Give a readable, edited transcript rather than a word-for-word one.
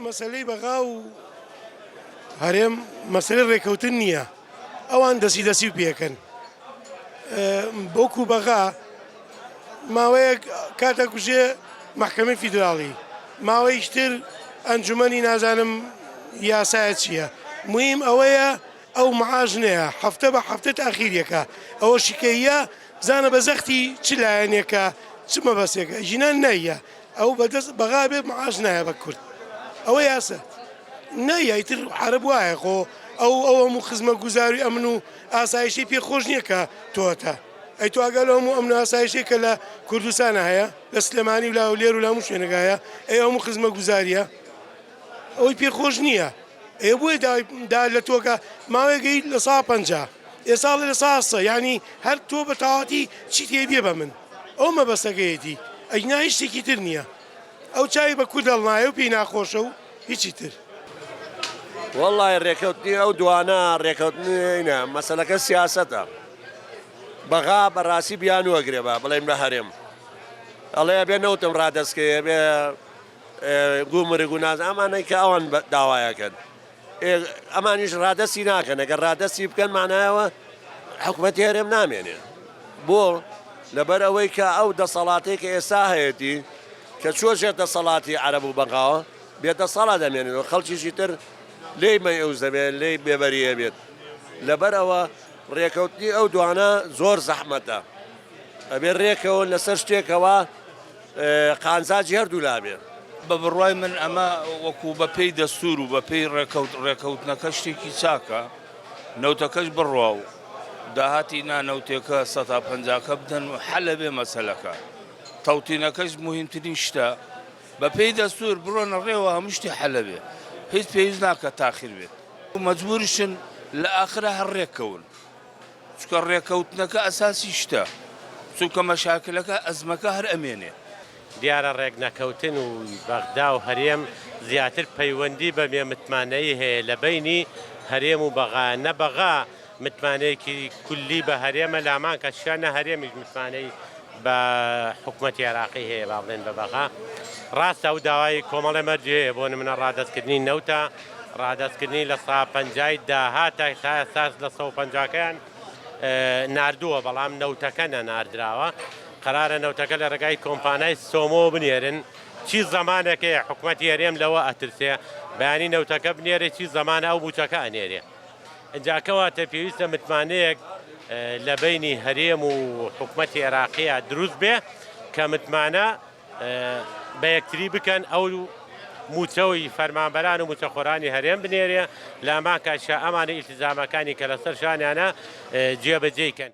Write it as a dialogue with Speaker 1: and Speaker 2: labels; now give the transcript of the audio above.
Speaker 1: مەسەلەی بەغا و هەرێم مەسەلەی ڕێکەوتن نییە ئەوان دەسی دەسی و پێکەن بۆکو بەغا ماوەیەک کاتە کوژێ مەحکەمەی فیدراڵی ماوەیشتر ئەنجومەنی نازانم یاسایە چییە مهم ئەوەیە ئەو معاش نەیە هەفتە بە هەفتە تاخیریەکە ئەوە شکەیە بزانە بە زەختی چ لایەنێکە چ مەبەسێکە ژینان نایە ئەو بەدەست بەغا بێ معاش نایە بە کورد ئەوە یاسە نایە ئیتر عەرەب وایە خۆ ئەو ئەو هەموو خزمە گوزاری ئەمن و ئاسایشی پێ خۆش نییە کە تۆتە ئەی تو ئاگا لە هەموو ئەمن و ئاسایشی کە لە کوردستانە هەیە لە سلێمانی و لە هەولێر و لە هەموو شوێنەکە هەیە ئەی هەموو خزمە گوزاریە ئەوەی پێ خۆش نییە ئێ بۆیە داوای دا لە تۆکە ماوەیە گەی لە سا 50 ئێستا لە سا سە یعنی هەر تۆ بە تەواوەتی چی تێ بێ بە من ئەو مەبەستەکەیەتی ئەگینا هیچ شتێکی تر نییە ئەو چاوی بە کورد هەڵنایە و پێی ناخۆشە و هیچی تر.
Speaker 2: وەڵای ڕێکەوتنی ئەو دوانە ڕێکەوتنی نا مەسەلەکە سیاسەتە بەغا بەڕاستی بیانووە گرێ بە بڵێن بە هەرێم ئەڵێ ئەبێ نەوتم ڕادەستکەی ئەبێ گومرگ و ناز ئەمانەی کە ئەوان داوایەکەن ئەمانیش ڕادەستی ناکەن ئەگەر ڕادەستی بکەن مانایەوە حکوومەتی هەرێم نامێنێ بۆ لەبەر ئەوەی کە ئەو دەسەڵاتێک کە ئێستا هەیەتی کە چوە ژێر دەسەڵاتی عەرەب و بەغاوە بێ دەسەڵات دەمێنێتەوە خەڵکیشی تر لێی مەیئوس دەبێت لێی بێبەری ئەبێت لەبەر ئەوە ڕێکەوتنی ئەو دوانە زۆر زەحمەتە ئەبێ ڕێکەوە لەسەر شتێکەوە قانزاجی هەردوولا بێ.
Speaker 3: بە بڕوای من ئەمە وەکو بە پێی دەستور و بە پێی ڕێکەوت ڕێکەوتنەکە شتێکی چاکە نەوتەکەش بڕوا و داهاتی نا نەوتێکە سەتا پەنجاکە بدەن و حەلە بێ مەسەلەکە تەوتینەکەش موهیمترین شتە بە پێی دەستور بڕۆنە ڕێوە هەموو شتی حەلە بێ هیچ پێویست ناکە تاخیر بێت مەجبوریشن لە ئاخرا هەر ڕێککەون. چونکە ڕێکەوتنەکە ئەساسی شتە چونکە مەشاکلەکە ئەزمەکە هەر ئەمێنێ.
Speaker 4: دیارە ڕێکنەکەوتن و بەغدا و هەرێم زیاتر پەیوەندی بە بێ متمانەیی هەیە لە بەینی هەرێم و بەغا، نە بەغا متمانەیەکی کولی بە هەرێمە لامان کەشە نە هەرێمیش متمانەی بە حکومەتی عێراقی هەیە با بڵێن بە بەغا. ڕاستە ئەو داوای کۆمەڵێ مەرجی هەیە بۆ نمونە ڕادەستکردنی نەوتە، ڕادەستکردنی لە سا پەنجای داهاتە تا ئێستاش لە سەد و پەنجاکەیان ناردووە بەڵام نەوتەکە نەناردراوە قەرارە نەوتەکە لە ڕێگای کۆمپانای سۆمۆ بنێرن چی زەمانێک هەیە حکومەتی هەرێم لەوە ئەترسێ بەیانی نەوتەکە بنێرێ چی زەمانە ئەو موچەکە ئەنێرێ ئینجا کەواتە پێویستە متمانەیەک لە بەینی هەرێم و حکومەتی عێراقیە دروست بێ کە متمانە بە یەکتری بکەن ئەو موچەی فەرمانبەران و موچەخۆرانی هەرێم بنێرێ لە هەمان کاتیشا ئەمانە ئیلتیزامەکانی کە لەسەر شانیانە جێبەجێی کەن.